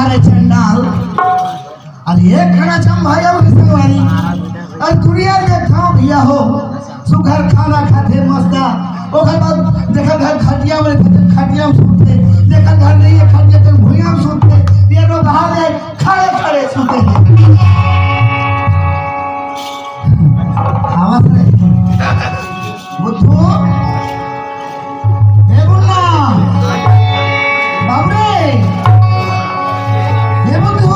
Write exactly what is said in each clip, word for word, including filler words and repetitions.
अरे चंडाल, अरे एक घड़ा चम भाई और संगवारी, अरे दुनिया देखथंव भैया हो, सुघर खाना खाथे मस्त, ओकर बाद जेकर घर खटिया में रहिथे, खटिया में सूतथे, जेकर घर नहीं है खटिया तो भुइयां में सूतथे, ये लोग हाल है खड़े खड़े सूते हैं। आवाज नहीं। बुद्धू, ए मुन्ना, बाबू रे, ए बुद्धू,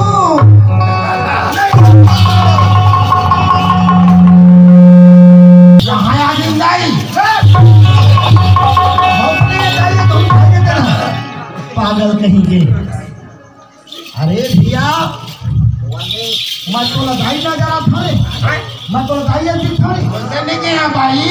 कहाँ आ गई दाई? पागल कहीं के। अरे भैया, मैं तो लदाई ना जा रहा था रे। मैं तो लदाई ऐसी था रे। बोलते नहीं गया भाई।